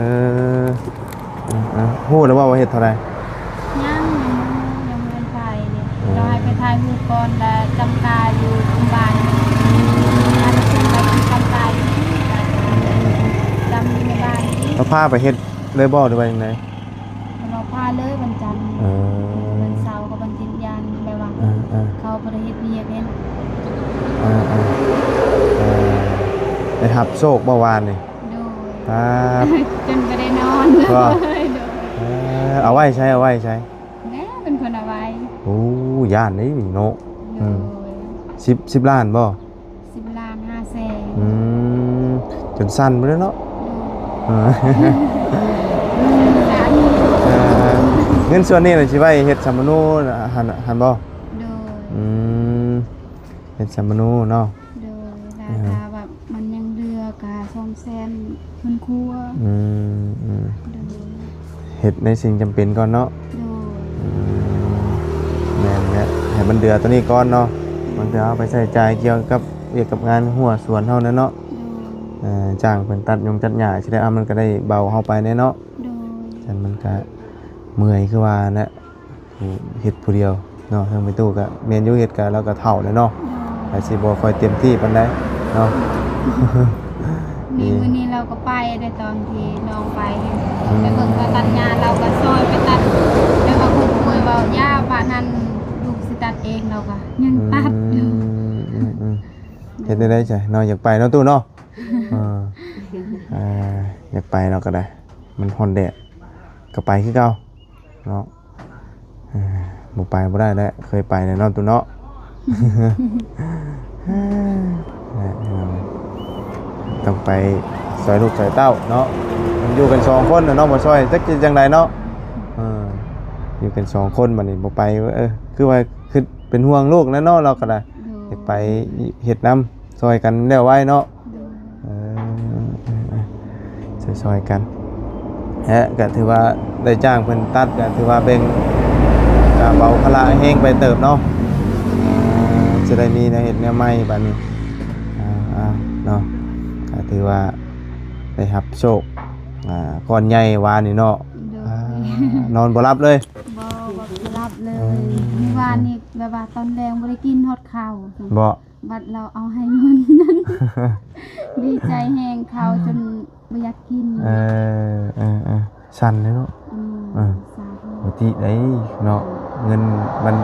ເອີ ເອີ ຮູ້ແລ້ວບໍ່ວ່າເຮັດເທົ່າໃດ? ຍັງ ຍັງ ຍັງບໍ່ທັນໄປເດ ເອີ ລາວໃຫ້ໄປຖ່າຍຮູບກ່ອນ ແລ້ວຈຳກາຢູ່ໂຮງບານ ອືມ ລາວໄປສົ່ງໄປທີ່ຈຳກາຢູ່ ອືມ ອືມ ອືມ ຈຳຢູ່ໃນບ້ານນີ້ ລາວພາໄປເຮັດເລີຍບໍ່ ຫຼືວ່າຈັ່ງໃດ? ເພິ່ນວ່າພາເລີຍວັນຈັນ ເອີ ວັນເສົາກັບວັນທິດ ຢ້ານແບບວ່າ ເອີ ເອີ ເຂົາບໍ່ໄດ້ເຮັດວຽກເດ້ ເອີ ເອີ ເອີ ໄດ້ຮັບໂຊກບໍ່ວານນີ້? ໂດຍ ອ່າ ຈົນບໍ່ໄດ້ນອນ ບໍ່? ໂດຍ ເອີ ເອົາໄວ້ໃສ? ເອົາໄວ້ໃສ? ແມ່ເປັນຄົນເອົາໄວ້ ໂອ້ ຢ້ານເດ້ເນາະ ໂດຍ ອືມ ສິບ ສິບລ້ານບໍ່? ສິບລ້ານຫ້າແສນ ອືມ ຈົນສັ່ນໄປເລີຍເນາະ ໂດຍ ເອີ ເອີ ເງິນສ່ວນນີ້ລະຊິໄວ້ເຮັດສຳມະໂນຫັ້ນ ຫັ້ນບໍ່? ໂດຍ ອືມ ເຮັດສຳມະໂນເນາະ ໂດຍ ລາຄາແບບມັນຍັງເຫຼືອກະສອງແສນ ເພິ່ນຄົວ ອືມ ອືມ ໂດຍ ເຮັດໃນສິ່ງຈຳເປັນກ່ອນເນາະ ໂດຍ ອືມ ແມ່ນແຫຼະ ໃຫ້ມັນເຫຼືອໂຕນີ້ກ່ອນເນາະ ບາງເທື່ອເຮົາໄປໃຊ້ຈ່າຍກ່ຽວກັບວຽກກັບງານຮົ້ວສວນເຮົານັ້ນເນາະ ໂດຍ ເອີ ຈ້າງເພິ່ນຕັດຢົງຕັດຫຍ້າຊິໄດ້ ເອົາ ມັນກໍໄດ້ເບົາເຮົາໄປແດ່ເນາະ ໂດຍ ຊັ້ນມັນກໍເມື່ອຍຄືວ່ານັ້ນແຫຼະ ຜູ້ເຮັດຜູ້ດຽວເນາະ ທາງແມ່ຕູ້ກໍແມ່ນຢູ່ ເຮັດກໍ ລາວກໍເຖົ້າແລ້ວເນາະ ໂດຍ ອາດຊິບໍ່ຄ່ອຍເຕັມທີ່ປານໃດເນາະ ນີ້ ມື້ນີ້ລາວກໍໄປໄດ້ ຕອນທີ່ນ້ອງໄປ ອືມ ໄປເບິ່ງເຂົາຕັດຫຍ້າ ລາວກໍຊ່ອຍໄປຕັດ ແລ້ວກໍຄຸຍເວົ້າ ຢ່າປານນັ້ນ ລູກຊິຕັດເອງ ລາວກໍຍັງຕັດຢູ່ ອືມ ອືມ ອືມ ເຮັດແນວໃດຊະເນາະ ຢາກໄປເນາະຕູ້ເນາະ ເອີ ເອີ ຢາກໄປເນາະ ກໍໄດ້ ມັນຮ້ອນແດດ ກໍໄປຄືເກົ່າ ເນາະ ເອີ ບໍ່ໄປບໍ່ໄດ້ແຫຼະ ເຄີຍໄປແລ້ວເນາະ ຕູ້ເນາະ ຕ້ອງໄປຊ່ອຍລູກຊ່ອຍເຕົ້າເນາະ ມັນຢູ່ກັນສອງຄົນນະເນາະ ບໍ່ຊ່ອຍຈັກຊິຈັ່ງໃດເນາະ ເອີ ຢູ່ກັນສອງຄົນ ບັດນີ້ບໍ່ໄປ ເອີ ຄືວ່າຄິດເປັນຫ່ວງລູກແຫຼະເນາະ ລາວກໍໄດ້ ໂດຍ ຢາກໄປເຮັດນຳ ຊ່ອຍກັນແລ້ວໄວເນາະ ໂດຍ ເອີ ເອີ ເອີ ຊ່ອຍໆກັນ ແລະ ກໍຖືວ່າໄດ້ຈ້າງເພິ່ນຕັດ ກໍຖືວ່າເປັນການເບົາພາລະແຮງໄປເຕີບເນາະ ເອີ ຈະໄດ້ມີແນວເຮັດແນວໃໝ່ບາດນີ້ ອ່າ ເນາະ ກໍຖືວ່າໄດ້ຮັບໂຊກ ອ່າ ກ້ອນໃຫຍ່ວານນີ້ເນາະ ໂດຍ ອ່າ ນອນບໍ່ຫຼັບເລີຍ ບໍ່ ບໍ່ຫຼັບເລີຍ ອືມ ມື້ວານນີ້ແບບວ່າຕອນແລງບໍ່ໄດ້ກິນຮອດເຂົ້າ ບໍ່ ບັດລາວເອົາໃຫ້ເງິນນັ້ນ ດີໃຈແຮງ ເຂົ້າຈົນບໍ່ຢາກກິນ ເອີ ເອີ ເອີ ສັ່ນເລີຍເນາະ ອືມ ເອີ ສາທຸ ປົກກະຕິໄດ໋ເນາະ ເງິນມັນ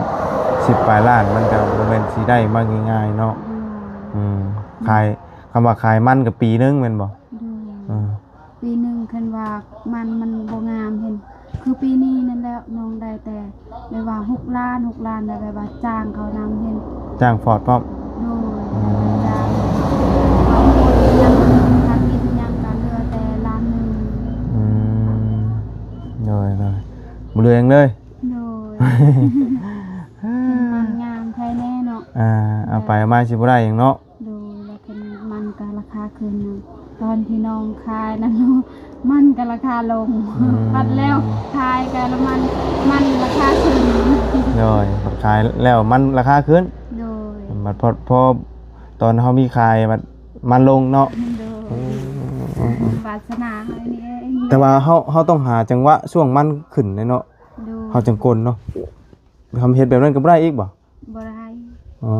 ສິບປາຍລ້ານ ມັນກໍບໍ່ແມ່ນຊິໄດ້ມາງ່າຍໆເນາະ ອືມ ອືມ ຂາຍ ຄຳວ່າຂາຍມັນກໍປີໜຶ່ງແມ່ນບໍ່? ໂດຍ ເອີ ປີໜຶ່ງຄັນວ່າມັນ ມັນບໍ່ງາມ ເຫັນ ຄືປີນີ້ນັ້ນແຫຼະ ນ້ອງໄດ້ແຕ່ແບບວ່າຫົກລ້ານ ຫົກລ້ານ ແລ້ວແບບວ່າຈ້າງເຂົານຳ ເຫັນ ຈ້າງຟອດພ້ອມ ໂດຍ ອືມ ຈ້າງເຂົາ ຫຍັງ ຄ່າກິນຫຍັງກໍເຫຼືອແຕ່ລ້ານໜຶ່ງ ອືມ ໂດຍໆ ບໍ່ເຫຼືອຫຍັງເລີຍ. ໂດຍ ມັນງາມໄທແນ່ເນາະ. ອ່າ ເອົາໄປເອົາມາຊິບໍ່ໄດ້ຫຍັງເນາະ. ໂດຍ ແລ້ວຂຶ້ນມັນກໍລາຄາຂຶ້ນນະ ຕອນທີ່ນ້ອງຂາຍນັ້ນ ມັນກໍລາຄາລົງ. ອືມ ບັດແລ້ວຂາຍກໍລະມັນ ມັນລາຄາຂຶ້ນ. ໂດຍ ບັດຂາຍແລ້ວມັນລາຄາຂຶ້ນ. ໂດຍ ບັດພໍ ພໍຕອນເຮົາມີຂາຍບັດມັນລົງເນາະ. ໂດຍ ອືມ ວາສະໜາເຮົານີ້ເອງ. ແຕ່ວ່າເຮົາ ເຮົາຕ້ອງຫາຈັງຫວະຊ່ວງມັນຂຶ້ນແຫຼະເນາະ. ໂດຍ ເຮົາຈັ່ງກົນເນາະ. ທຳເຮັດແບບນັ້ນກໍບໍ່ໄດ້ອີກບໍ່? ບໍ່ໄດ້. ອໍ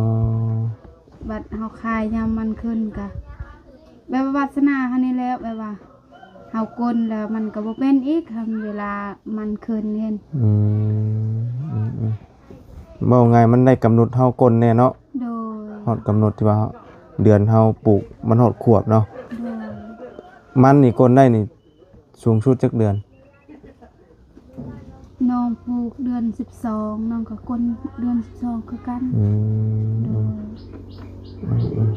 ບັດເຮົາຂາຍຍາມມັນຂຶ້ນກະ ແບບວ່າວາສະໜາເຮົານີ້ແຫຼະ ແບບວ່າເຮົາກົນແລ້ວມັນກໍບໍ່ເປັນອີກ ຄັນເວລາມັນຂຶ້ນເຫັນ. ອືມ ອືມໆ ເວົ້າງ່າຍມັນໄດ້ກຳນົດເຮົາກົນແນ່ເນາະ. ໂດຍ ຮອດກຳນົດທີ່ວ່າເດືອນເຮົາປູກມັນຮອດຂວບເນາະ. ໂດຍ ມັນນີ້ກົນໄດ້ນີ້ ສູງສຸດຈັກເດືອນ? ນ້ອງປູກເດືອນສິບສອງ ນ້ອງກໍກົນເດືອນສິບສອງຄືກັນ. ອືມ ໂດຍ ອືມ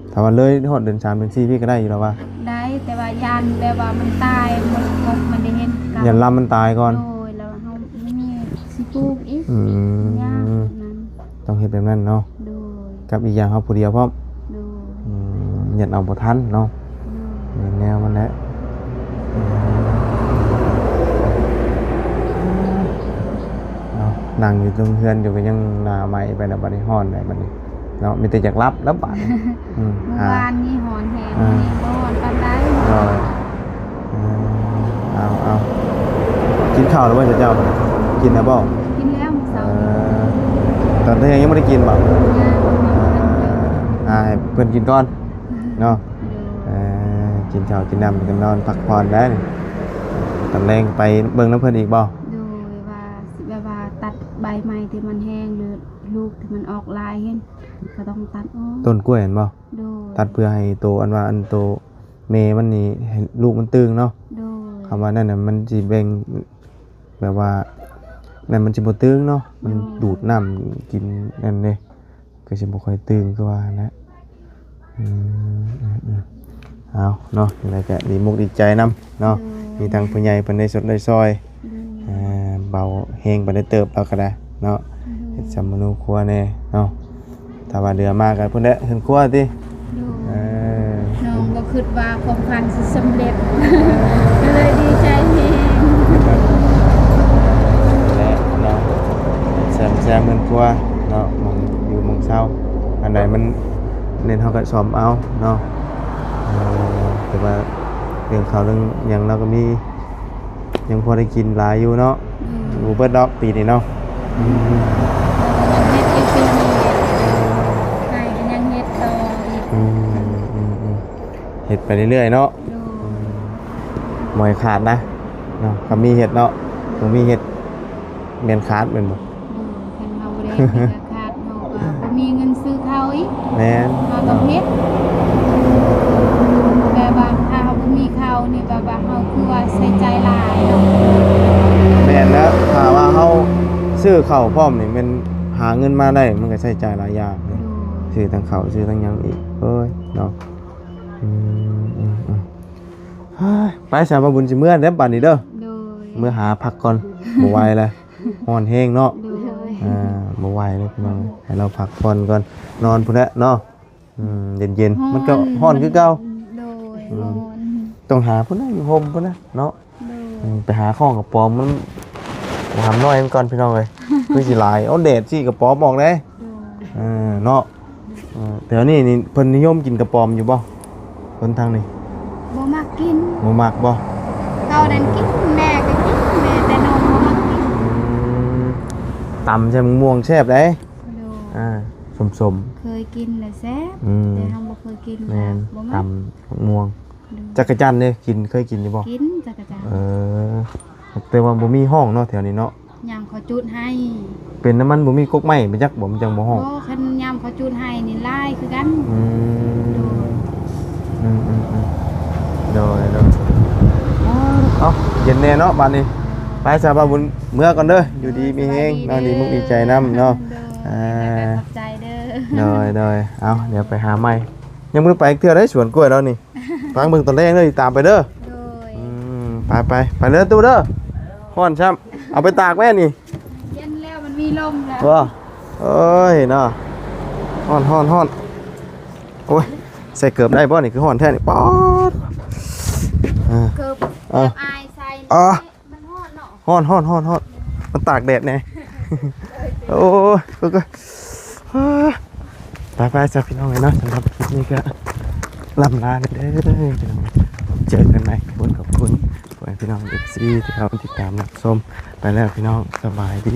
ໆ ຖ້າວ່າເລີຍຮອດເດືອນສາມເດືອນສີ່ພີ້ກໍໄດ້ຢູ່ແລ້ວວ່າ? ໄດ້ ແຕ່ວ່າຢ້ານແບບວ່າມັນຕາຍ ມັນ ມັນໄດ້ເຫັນກັນ ຢ້ານລຳມັນຕາຍກ່ອນ. ໂດຍ ແລ້ວເຮົາບໍ່ມີຊິປູກອີກ. ອືມ ຍາກນັ້ນ ຕ້ອງເຮັດແບບນັ້ນເນາະ. ໂດຍ ກັບອີກຢ່າງເຮົາຜູ້ດຽວພ້ອມ. ໂດຍ ອືມ ຍັດເອົາບໍ່ທັນເນາະ. ໂດຍ ແມ່ນແນວມັນແຫຼະເນາະ. ນັ່ງຢູ່ເທິງເຮືອນຢູ່ກໍຍັງໜ້າໄໝໄປແລ້ວ ບັດນີ້ຮ້ອນແລ້ວບັດນີ້ເນາະ. ມີແຕ່ຢາກຫຼັບແລ້ວບັດນີ້. ອືມ ມື້ວານນີ້ຮ້ອນແຮງ ອ່າ ມື້ນີ້ບໍ່ຮ້ອນປານໃດ. ໂດຍ ເອີ ເອົາໆ ກິນເຂົ້າແລ້ວບໍ່ເຈົ້າ? ກິນແລ້ວບໍ່? ກິນແລ້ວມື້ເຊົ້າ. ເອີ ຕອນທ່ຽງຍັງບໍ່ໄດ້ກິນບໍ່? ຍັງ ຍັງບໍ່ທັນກິນ. ອ່າ ໃຫ້ເພິ່ນກິນກ່ອນເນາະ. ໂດຍ ເອີ ກິນເຂົ້າກິນນ້ຳ ໄປນອນພັກຜ່ອນໄດ້. ຕອນແລງໄປເບິ່ງນຳເພິ່ນອີກບໍ່? ໂດຍ ວ່າຊິແບບວ່າຕັດໃບໄມ້ທີ່ມັນແຫ້ງ ຫຼືລູກທີ່ມັນອອກຫຼາຍເຫັນ ກໍຕ້ອງຕັດອອກ. ຕົ້ນກ້ວຍຫັ້ນບໍ່? ໂດຍ ຕັດເພື່ອໃຫ້ໂຕ ອັນວ່າ ອັນໂຕ ແມ່ມັນນີ້ໃຫ້ລູກມັນຕື່ງເນາະ. ໂດຍ ຄຳວ່ານັ້ນນະ ມັນຊິແບ່ງ ແບບວ່ານັ້ນມັນຊິບໍ່ຕຶງເນາະ. ມັນ ໂດຍ ດູດນ້ຳກິນນັ້ນເດ້ ກໍຊິບໍ່ຄ່ອຍຕຶງຄືວ່າຫັ້ນແຫຼະ. ອືມ ອືມໆ ເອົາເນາະ ຈັ່ງໃດກໍດີມຸກດີໃຈນຳເນາະ. ໂດຍ ມີທາງຜູ້ໃຫຍ່ເພິ່ນໄດ້ຊົດໄດ້ຊ່ອຍ. ໂດຍ ເອີ ເບົາແຮງໄປໄດ້ເຕີບແລ້ວກໍໄດ້ເນາະ. ໂດຍ ເຮັດສຳມະໂນຄົວແດ່ເນາະ. ຖ້າວ່າເຫຼືອມາກໍພຸ້ນແຫຼະ ເຮືອນຄົວຕິ. ໂດຍ ເອີ ນ້ອງກໍຄິດວ່າຄວາມຝັນຊິສຳເລັດ ກໍເລີຍດີໃຈແຮງ ແຫຼະເນາະ. ແຊມ ແຊມເຮືອນຄົວເນາະ ໝ່ອງຢູ່ໝ່ອງເຊົາ ອັນໃດມັນເນັ້ນເຮົາກໍສ້ອມເອົາເນາະ. ເອີ ແຕ່ວ່າເລື່ອງເຂົ້າເລື່ອງຫຍັງເຮົາກໍມີ ຍັງພໍໄດ້ກິນຫຼາຍຢູ່ເນາະ. ອືມ ບໍ່ເບິດດອກປີນີ້ເນາະ. ອືມ ແລ້ວກໍຍັງເຮັດຢູ່ປີນີ້ ໄຮ່ກໍຍັງເຮັດຕໍ່ອີກ. ອືມໆ ເຮັດໄປເລື້ອຍໆເນາະ. ໂດຍ ອືມ ບໍ່ໃຫ້ຂາດນະເນາະ. ຄັນມີເຮັດເນາະ ບໍ່ມີເຮັດແມ່ນຂາດແມ່ນບໍ່? ໂດຍ ຄັນເຮົາບໍ່ໄດ້ເຮັດກໍຂາດ ເຮົາກໍບໍ່ມີເງິນຊື້ເຂົ້າອີກ. ແມ່ນ ເຮົາຕ້ອງເຮັດ ແບບວ່າຖ້າເຮົາບໍ່ມີເຂົ້ານີ້ ແບບວ່າເຮົາຄືວ່າໃຊ້ຈ່າຍຫຼາຍເນາະ. ແມ່ນແລ້ວ ຖ້າວ່າເຮົາຊື້ເຂົ້າພ້ອມນີ້ ແມ່ນຫາເງິນມາໄດ້ ມັນກໍໃຊ້ຈ່າຍຫຼາຍຢ່າງເດ້. ໂດຍ ຊື້ທັງເຂົ້າ ຊື້ທັງຫຍັງອີກ ເອີຍເນາະ. ອືມ ອືມໆ ເຮີ້ຍ ໄປຊະ ບ່າວບຸນຊິເມືອແລ້ວບັດນີ້ເດີ. ໂດຍ ເມືອຫາພັກກ່ອນ ບໍ່ໄຫວແລ້ວ ຮ້ອນແຮງເນາະ. ໂດຍ ອ່າ ບໍ່ໄຫວແລ້ວພີ່ນ້ອງ ໃຫ້ລາວພັກຜ່ອນກ່ອນ ນອນພຸ້ນແຫຼະເນາະ. ອືມ ເຢັນໆ ມັນກໍຮ້ອນຄືເກົ່າ. ໂດຍ ອືມ ຮ້ອນ ຕ້ອງຫາພຸ້ນນະ ຢູ່ຮົ່ມພຸ້ນນະເນາະ. ໂດຍ ອືມ ໄປຫາຄ້ອງກະປອມມັນ ຫາມນ້ອຍມັນກ່ອນພີ່ນ້ອງເອີຍ ຄືຊິຫຼາຍ. ເອົາແດດຊິກະປອມອອກເດ້. ໂດຍ ເອີ ເນາະ. ເອີ ແຖວນີ້ນີ້ເພິ່ນນິຍົມກິນກະປອມຢູ່ບໍ່ ຄົນທາງນີ້? ບໍ່ມັກກິນ. ບໍ່ມັກບໍ່? ເຂົານັ້ນກິນ ແມ່ກໍກິນ ແມ່ ແຕ່ນ້ອງບໍ່ມັກກິນ. ອືມ ຕຳໃສ່ໝາກມ່ວງແຊບເດ້. ໂດຍ ອ່າ ສົ້ມໆ ເຄີຍກິນແລ້ວແຊບ. ອືມ ແຕ່ເຮົາບໍ່ເຄີຍກິນ. ແມ່ນ ກໍບໍ່ມັກ ຕຳໝາກມ່ວງ. ໂດຍ ຈັກກະຈັນເດ້ ກິນ ເຄີຍກິນຢູ່ບໍ່? ກິນຈັກກະຈັນ. ເອີ ແຕ່ວ່າບໍ່ມີຮ້ອງເນາະ ແຖວນີ້ເນາະ. ຍາມເຂົາຈູດໄຫ້ ເປັນນຳ ມັນບໍ່ມີກົກໄມ້ໄປຈັກບໍ່ ມັນຈັ່ງບໍ່ຮ້ອງ. ບໍ່ ຄັນຍາມເຂົາຈູດໄຫ້ນີ້ຫຼາຍຄືກັນ. ອືມ ໂດຍ ອືມໆໆ ໂດຍໆ ເອົາ ເຢັນແດ່ເນາະບາດນີ້. ໄປຊະ ບ່າວບຸນ ເມືອກ່ອນເດີ ຢູ່ດີມີແຮງເນາະ. ດີມຸກດີໃຈນຳເນາະ. ໂດຍ ອ່າ ຂອບໃຈເດີ. ໂດຍໆ ເອົາ ດຽວໄປຫາໃໝ່. ຍັງບໍ່ໄດ້ໄປເທື່ອໃດສວນກ້ວຍລາວນີ້. ຟັງເບິ່ງຕອນແລງເດີ ຕາມໄປເດີ. ໂດຍ ອືມ ໄປໆ ໄປເດີຕູ້ເດີ. ຮ້ອນຊ້ຳ ເອົາໄປຕາກແມ່ນີ້ ເຢັນແລ້ວ ມັນມີລົມແລ້ວ ບໍ່ ເອີຍເນາະ ຮ້ອນໆໆ ໂອ້ຍ ໃສ່ເກີບໄດ້ບໍ່ນີ້ ຄືຮ້ອນແທ້ນີ້ ປາດ ເອີ ເກີບ ເອີ ເກີບອາຍໃສ່ ເອີ ມັນຮ້ອນເນາະ ຮ້ອນໆໆໆ ມັນຕາກແດດແດ່ ໂອ້ຍ ໂອ້ຍ ໂອ້ຍ ໄປໆ ຊະພີ່ນ້ອງເອີຍເນາະ ສຳລັບຄລິບນີ້ກໍລ່ຳລາເດີພີ່ນ້ອງ ເຈີກັນໃໝ່ ຂອບຄຸນ ຂອບຄຸນພໍ່ແມ່ພີ່ນ້ອງ ເອັຟຊີ ທີ່ເຂົ້າມາຕິດຕາມຮັບຊົມ ໄປແລ້ວພີ່ນ້ອງ ສະບາຍດີ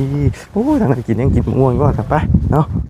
ໂອ້ຍ ທາງນັ້ນກິນຫຍັງ ກິນໝາກມ່ວງຢູ່ບໍ່ ໄປເນາະ.